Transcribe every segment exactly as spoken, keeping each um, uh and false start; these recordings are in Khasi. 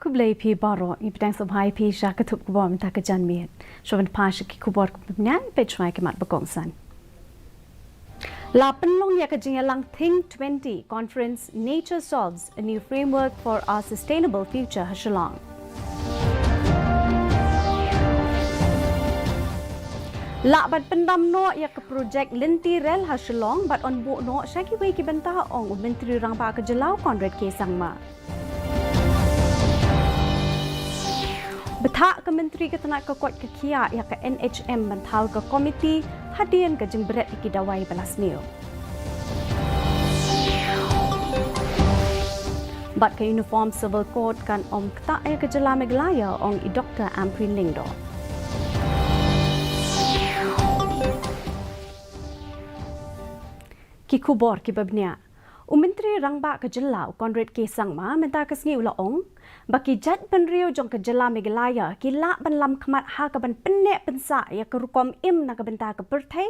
Khublei phi baroh, ngi pdiang sngewbha ïa phi sha ka thup khubor mynta ka janmiet. Shuwa ban phai sha ki khubor kaba bniah, peit shuwa ki mat ba kongsan. La pynlong ïa ka jingïalang Think twenty Conference Nature Solves, a New Framework for Our Sustainable Future ha Shillong. Lah ban pyndam noh ïa ka projek lynti rel ha Shillong bad yn buh noh sha kiwei ki bynta, ong u Myntri Rangbah ka Jylla u Conrad K Sangma. Bthah ka Myntri ka tnat ka koit ka khiah ïa ka N H M ban thaw ka komiti hadien ka jingbret ïa ki dawai ba la sniew. Bad ka Uniform Civil Code kan ym ktah ïa ka Jylla Meghalaya, ong i Doktor Ampareen Lyngdoh. Ki khubor kiba bniah. U Myntri Rangbah ka Jylla u Conrad K Sangma mynta ka sngi u la ong ba ki jaitbynriew jong ka Jylla Meghalaya ki lah ban lam khmat ha kaban pynneh pynsah ïa ka rukom im na ka bynta ka pyrthei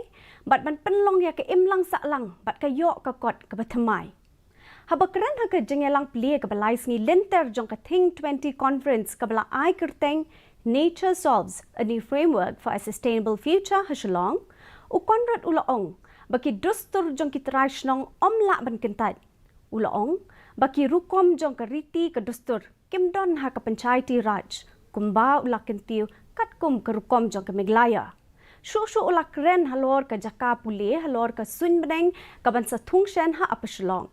bad ban pynlong ïa ka imlang sahlang bad ka ïoh ka kot kaba thymmai. Haba kren ha ka jingïalang plie kaba lai sngi lynter jong ka Think twenty Conference kaba la ai kyrteng Nature Solves, a New Framework for a Sustainable Future ha Shillong, u Conrad u la ong ba ki dustur jong ki trai shnong ym lah ban kyntait. U la ong ba ki rukom jong ka riti ka dustur kim don ha ka Panchayati Raj kumba u la kyntiew katkum ka rukom jong ka Meghalaya. Shuh shuh u la kren halor ka jaka pule halor ka suiñ bneng kaban sa thung shen ha Upper Shillong.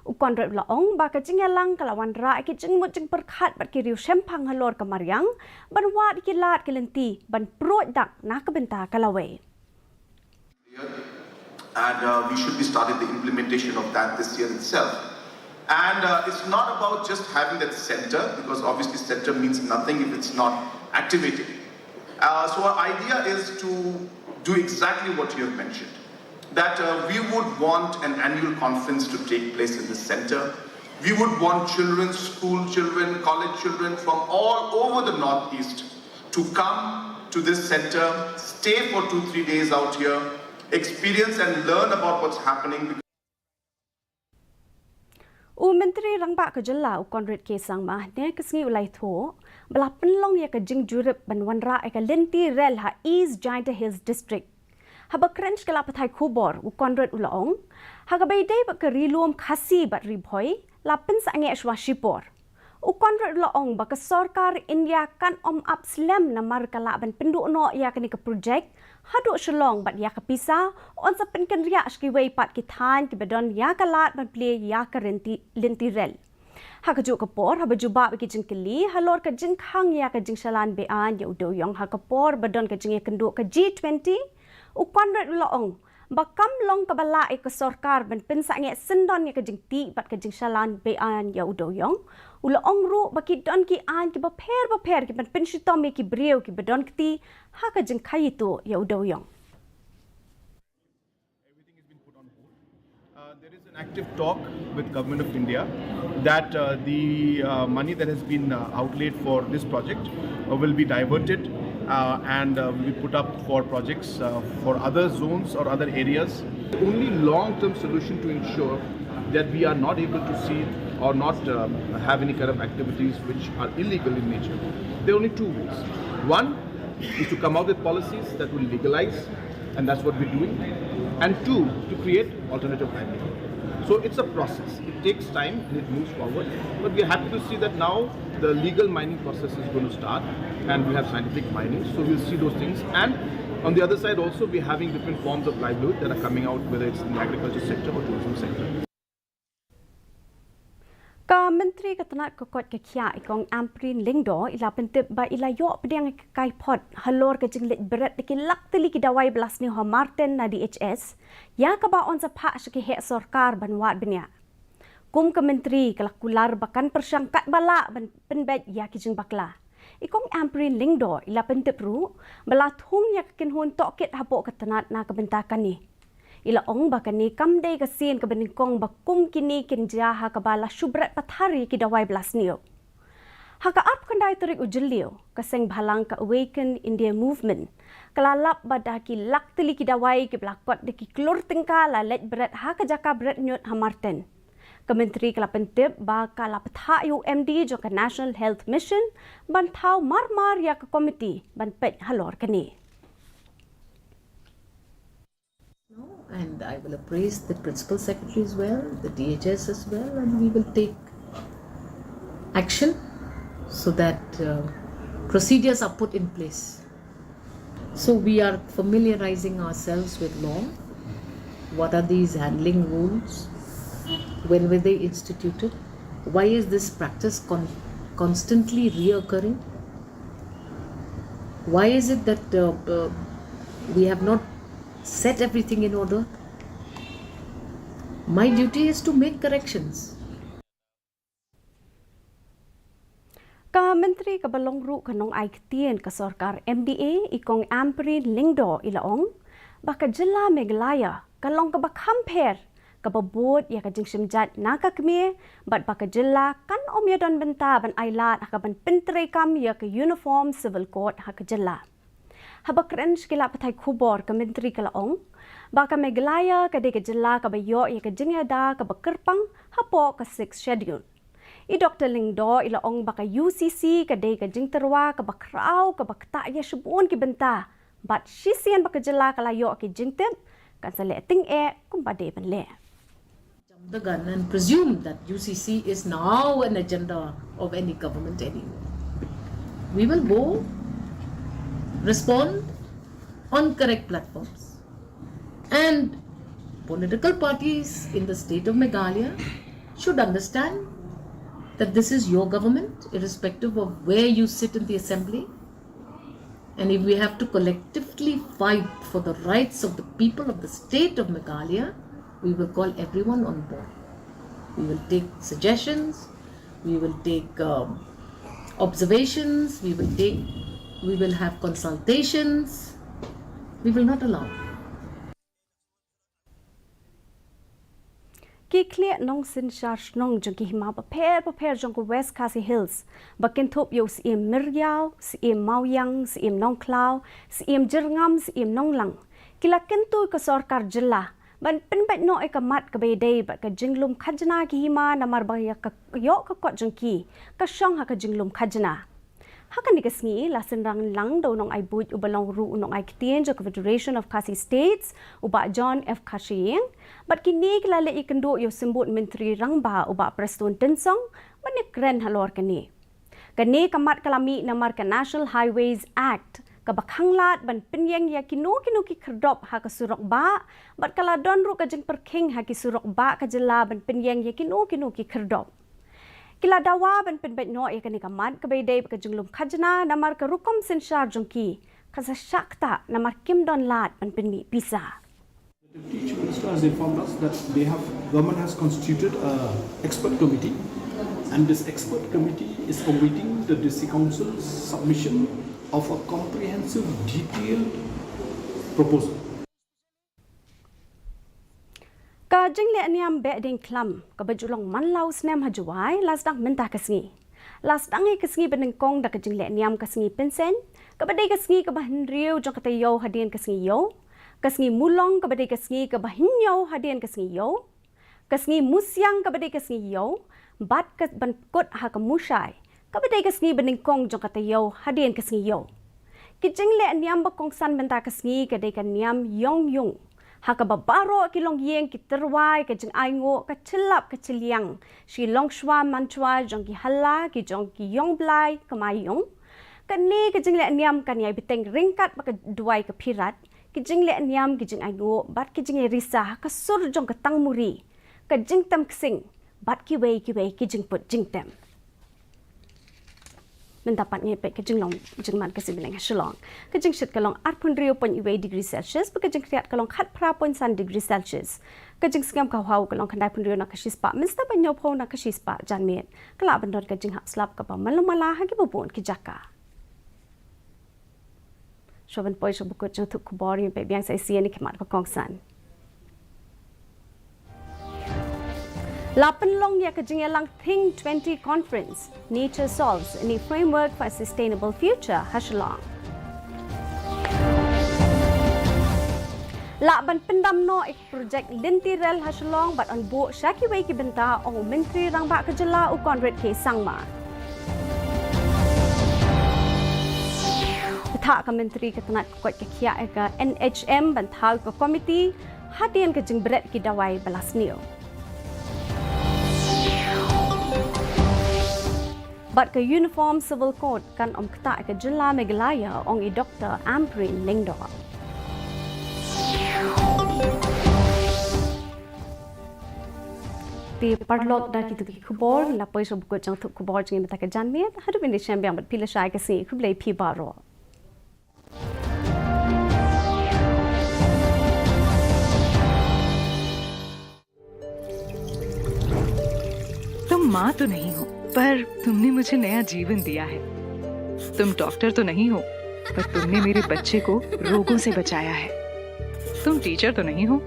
U Conrad u la ong ba ka jingïalang ka la wanrah ïa ki jingmut jingpyrkhat bad ki riewshemphang halor ka mariang ban wad ïa ki lad ki lynti ban pruid dak na ka bynta ka lawei. And uh, we should be starting the implementation of that this year itself. And uh, it's not about just having that center, because obviously center means nothing if it's not activated. Uh, so our idea is to do exactly what you have mentioned, that uh, we would want an annual conference to take place in the center. We would want children, school children, college children from all over the Northeast to come to this center, stay for two, three days out here, experience and learn about what's happening. U Myntri Rangbah ka Jylla u Conrad K Sangma hynne ka sngi u la ïathuh ba la pynlong ïa ka jingjurip ban wanrah ïa ka lynti rel ha East Jaintia Hills District. Haba kren sha ki lad pathai khubor u Conrad u la ong ha kaba ïadei bad ka Ri Lum Khasi bad Ri Bhoi la pynsangeh shuwa shipor. U Conrad u la ong ba ka sorkar India kan ym ap slem namar ka lah ban pynduh noh ïa kane ka projek haduh Shillong bad ïa ka pisa yn sa pynkynriah sha kiwei pat ki thaiñ kiba don ïa ka lad ban plie ïa ka lynti rel. Ha kajuh ka por haba jubab ïa ki jingkylli halor ka jingkhang ïa ka jingshalan be-aiñ ïa u dewïong ha ka por ba don ka jingïakynduh ka G twenty, u Conrad u la ong ba kam long kaba lah ïa ka sorkar ban pynsangeh syndon ïa ka jingtih bad ka jingshalan be-aiñ ïa u dewïong. U la ong ruh ba ki don ki aiñ kiba pher bapher kiban pynshitom ïa ki briew kiba don kti ha ka jingkhaïito ïa u dewïong. Everything has been put on hold. Uh, there is an active talk with Government of India that uh, the uh, money that has been uh, outlaid for this project uh, will be diverted uh, and uh, will be put up for projects uh, for other zones or other areas. The only long-term solution to ensure that we are not able to see or not uh, have any kind of activities which are illegal in nature, there are only two ways. One is to come out with policies that will legalize, and that's what we're doing. And two, to create alternative livelihood. So it's a process. It takes time and it moves forward. But we're happy to see that now the legal mining process is going to start, and we have scientific mining, so we'll see those things. And on the other side also, we're having different forms of livelihood that are coming out, whether it's in the agriculture sector or tourism sector. Ka Myntri ka tnat ka koit ka khiah i Kong Ampareen Lyngdoh i la pyntip ba i la ïoh pdiang ïa ka kaiphod halor ka jingleit bret da ki lak tylli ki dawai ba la sniew ha Marten na D H S ïa kaba yn sa phah sha ki heh sorkar ban wad bniah. Kum ka Myntri ka la kular ba kan pyrshang katba lah ban pynbeit ïa ki jingbakla. I Kong Ampareen Lyngdoh i la pyntip ruh ba la thung ïa ka kynhun tohkit hapoh ka tnat na ka bynta kane. I la ong ba kane kam dei ka sien kaba nyngkong ba kum kine kin jia ha kaba la shu bret pathar ïa ki dawai ba la sniew. Ha ka arphew khyndai tarik u Jylliew, ka seng bhalang ka Awaken India Movement ka la lap ba da ki lak tylli ki dawai kiba la kot da ki klur tyngka la leit bret ha ka jaka bret ñiut ha Marten. Ka Myntri ka la pyntip ba ka la pynthah ïa u M D jong ka National Health Mission ban thaw mar-mar ïa ka komiti ban peit halor kane. And I will appraise the Principal Secretary as well, the D H S as well, and we will take action so that uh, procedures are put in place. So we are familiarizing ourselves with law. What are these handling rules? When were they instituted? Why is this practice con- constantly reoccurring? Why is it that uh, uh, we have not set everything in order? My duty is to make corrections. Ka Myntri kaba long ruh ka nongai ktien ka sorkar M D A, i Kong Ampareen Lyngdoh, i la ong ba ka jylla Meghalaya ka long kaba kham pher, kaba bud ïa ka jingshim jait na ka kmie, bad ba ka jylla kan ym ïa don bynta ban ailad ha kaban pyntreikam ïa ka Uniform Civil Code ha ka jylla. Haba kren sha ki lad pathai khubor, ka Myntri ka la ong ba ka Meghalaya ka dei ka jylla kaba ïoh ïa ka jingïada kaba kyrpang hapoh ka Sixth Schedule. I Doktor Lyngdoh i la ong ba ka U C C ka dei ka jingtyrwa kaba khraw, kaba ktah ïa shibun ki bynta, bad shisien ba ka jylla ka la ïoh ki jingtip, kan sa leh tyngeh kumba dei ban leh. Jump the gun and presume that U C C is now an agenda of any government anywhere. We will go respond on correct platforms. And political parties in the state of Meghalaya should understand that this is your government, irrespective of where you sit in the assembly. And if we have to collectively fight for the rights of the people of the state of Meghalaya, we will call everyone on board. We will take suggestions, we will take um, observations, we will take, we will have consultations. We will not allow. Ki khlieh nongsynshar shnong jong ki hima bapher bapher jong ka West Khasi Hills ba kynthup ïa u Syiem Myriaw, Syiem Mawiang, Syiem Nongkhlaw, Syiem Jyrngam, Syiem Nonglang, ki la kyntu ïa ka sorkar jylla ban pynbeit noh ïa ka mat kaba ïadei bad ka jinglum khajna ki hima, namar ba ïa ka ïoh ka kot jong ki ka shong ha ka jinglum khajna. Ha kane ka sngi la synran lang da u nongai buit uba long ruh u nongai ktien jong ka Federation of Khasi States, u Bah John F Kharshiing, bad kine ki la leit ïakynduh ïa u Symbud Myntri Rangbah, u Bah Prestone Tynsong, ban ïakren halor kane. Kane ka mat ka la mih namar ka National Highways Act kaba khanglad ban pynïeng ïa kino kino ki khyrdop ha ka surok bah, bad ka la don ruh ka jingpyrkhing ha ki surok bah ka jylla ban pynïeng ïa kino kino ki khyrdop. Ki la dawa ban pynbeit noh ïa kane ka mat kaba ïadei bad ka jinglum khajna, namar ka rukom synshar jong ki ka sa shah ktah namar kim don lad ban pynmih pisa. The Deputy Chief Minister has informed us that they have, government has constituted a expert committee, and this expert committee is awaiting the District Council's submission of a comprehensive, detailed proposal. Ka jingleh niam Behdeiñkhlam kaba ju long man la u snem ha Jowai la sdang mynta ka sngi. La sdang ïa ka sngi banyngkong da ka jingleh niam ka Sngi Pynseiñ, kaba dei ka sngi kaba hynriew jong ka taïew hadien ka sngi ïew, ka Sngi Mulong kaba dei ka sngi kaba hynñiew hadien ka sngi ïew, ka Sngi Musiang kaba dei ka sngi ïew, bad ka ban kut ha ka Mushai kaba dei ka sngi banyngkong jong ka taïew hadien ka sngi ïew. Ki jingleh niam ba kongsan mynta ka sngi ka dei ka niam Ïong Yung, ha kaba baroh ki longïing ki tyrwa ïa ka jingainguh, ka jyllap ka jylliew, shi longshuwa manshuwa jong ki hala, ki jong ki Ïong Blai Kmai Yung. Kane ka jingleh niam kan ïai bteng ryngkat bad ka duwai ka phirat, ki jingleh niam, ki jingainguh bad ki jingïarisa ha ka sur jong ka tangmuri, ka jingtem ksing bad kiwei kiwei ki jingput jingtem. Mynta pat ngin peit ka jinglong jingman ka sngi bneng ha Shillong. Ka jingshit ka long arphew hynriew point wei degree Celsius, bad ka jingkhriat ka long khatphra point san degree Celsius. Ka jingsngem ka hwaw ka long khyndai phew hynriew na ka shispah mynstep bad hynñiewphew na ka shispah janmiet. Ka lah ban don ka jinghap slap kaba malu mala ha kiba bun ki jaka. Shuwa ban poi sha ba kut jingthoh khubor, ngin peit biang sa shisien ïa ki mat ba kongsan. La pynlong ïa ka jingïalang Think twenty Conference, Nature Solves, in a Framework for Sustainable Future ha Shillong. Lah ban pyndam noh ïa ka projek lynti rel ha Shillong bad yn buh sha kiwei ki bynta, ong u Myntri Rangbah ka jylla u Conrad K Sangma. Ka thah ka Myntri ka tnat ka koit ka khiah ïa ka N H M ban thaw ïa ka komiti hadien ka jingbret ki dawai ba la sniew. Bad ka Uniform Civil Code kan ym ktah ïa ka jylla Meghalaya, ong i Doctor Ampareen Lyngdoh. Te paralok, da kito ki khubor la poi sha u bakut jong thup khubor jong ngi mynta ka janmiet. Haduh ban ïashem biang bad phi lashai, ka sngi khublei phi baroh. तुम माँ तो नहीं हो, पर तुमने मुझे नया जीवन दिया है। तुम डॉक्टर तो नहीं हो, पर तुमने मेरे बच्चे को रोगों से बचाया है। तुम टीचर तो नहीं हो,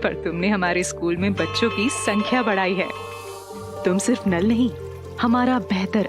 पर तुमने हमारे स्कूल में बच्चों की संख्या बढ़ाई है। तुम सिर्फ नल नहीं, हमारा बेहतर